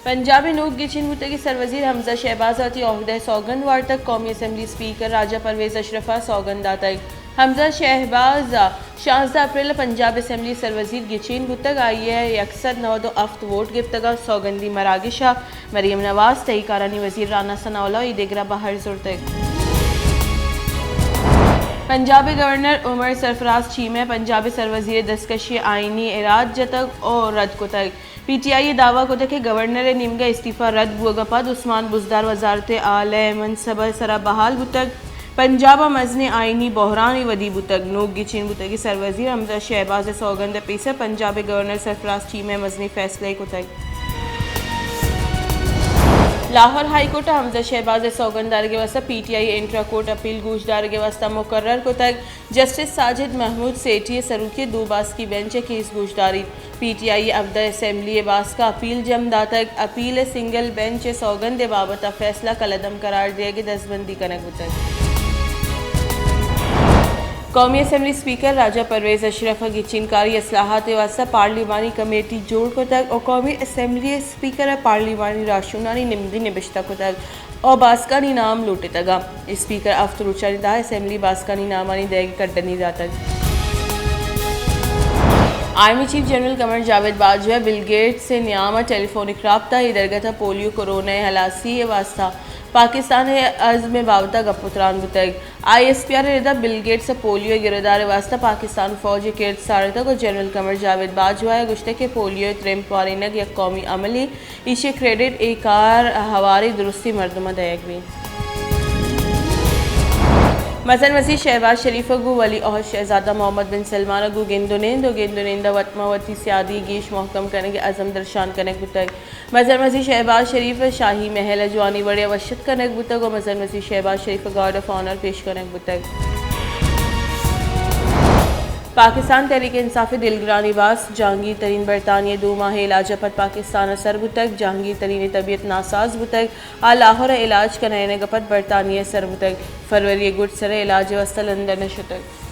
پنجاب ء نوک گچین بوتگیں سروزیر حمزہ شہباز ء وتی عہدہ ء سوگند وارتگ، قومی اسمبلی اسپیکر راجہ پرویز اشرف ء سوگند داتگ۔ حمزہ شہباز ء شانزدہ اپریل ء پنجاب اسمبلی ء سروزیر گچین بوتگ، آئی ء یک سد نود ء ہفت ووٹ گپتگ ء سوگندی مراگش ء مریم نواز، تہی کارانی وزیر رانا ثناء اللہ ء ایدگرا بہر زرتگ۔ پنجاب ء گورنر عمر سرفراز چیمہ ء پنجاب ء سروزیر ء دستکشی ء آئینی اراد جتگ ء رد کتگ۔ پی ٹی آئی ء دعوی کتگ کہ گورنر ء نیمگ ء استعفی رد بوگ ء پد عثمان بزدار وزارت اعلی ء منصب ء سرا بحال بوتگ۔ پنجاب ء مزنیں آئینی بحرانے ودی بوتگ۔ نوک گچین بوتگیں سروزیر حمزہ شہباز ء سوگند ء پیسر پنجاب ء گورنر سرفراز چیمہ ء مزنیں فیصلہ ئے کتگ۔ لاہور ہائی کورٹ ء حمزہ شہباز ء سوگند دارگ ء واستہ پی ٹی آئی ء انٹرا کورٹ اپیل گوشدارگ ء واستہ مقرر کتگ۔ جسٹس ساجد محمود سیٹھی ء سروکی ء دو باسکی بینچ ء کیس گوشداریت۔ پی ٹی آئی ء ہبدہ اسمبلی ء باسک ء اپیل جم داتگ۔ اپیل ء سنگل بینچ ء سوگند ء بابت ء فیصلہ کلعدم قرار دیگ ء دزبندی کنگ بوتگ۔ قومی اسمبلی اسپیکر راجہ پرویز اشرف ء گچین کاری اصلاحات ء واستہ پارلیمانی کمیٹی جوڑ کتگ و قومی اسمبلی ء اسپیکر ء پارلیمانی راہشونانی نمدی نبشتہ کتگ۔ و باسکانی نام لوٹتگ۔ اسپیکر ہفت روچانی تہا اسمبلی باسکانی نامانی دئیگ ء کڈنی داتگ۔ آرمی چیف جنرل قمر جاوید باجوہ ء بل گیٹس ء نیام ء ٹیلی فونک رابطہ، اے درگت ء پولیو کورونا ء ہلاسی ء واستہ پاکستان ء عزم ء بابت ء گپ ء تران بوتگ۔ آئی ایس پی آر ء ردا بل گیٹس ء پولیو ء گرودار ء واستہ پاکستان فوج ء کرد ساڑتگ و جنرل قمر جاوید باجوہ ء گوشتگ کہ پولیو ء ترمپ وارینگ یک قومی عملے، ایشی ء کریڈٹ اے کار ء ہواریں درستیں مردماں دئیگ بیت۔ مزن وزیر شہباز شریف ء گوں ولی عہد شہزادہ محمد بن سلمان ء گوں گند ء نند و گند ء نند ء وت ماں وتی سیادی گیش مہکم کنگ ء عزم درشان کنگ بوتگ۔ مزن وزیر شہباز شریف ء شاہی محل ء جوانی وڑے ء وش اتک کنگ بوتگ و مزن وزیر شہباز شریف ء گارڈ آف آنر پیش کنگ بوتگ۔ پاکستان تحریک انصاف ء دلگرانی باسک جہانگیر ترین برطانیہ ء دو ماہ ء علاج ء پد پاکستان ء سر بوتگ۔ جہانگیر ترین ء طبیعت ناساز بوتگ۔ آ لاہور ء علاج کنائینگ ء پد برطانیہ ء سر بوتگ۔ فروری ء گڈسر ء علاج ء واستہ لندن ء شتگ۔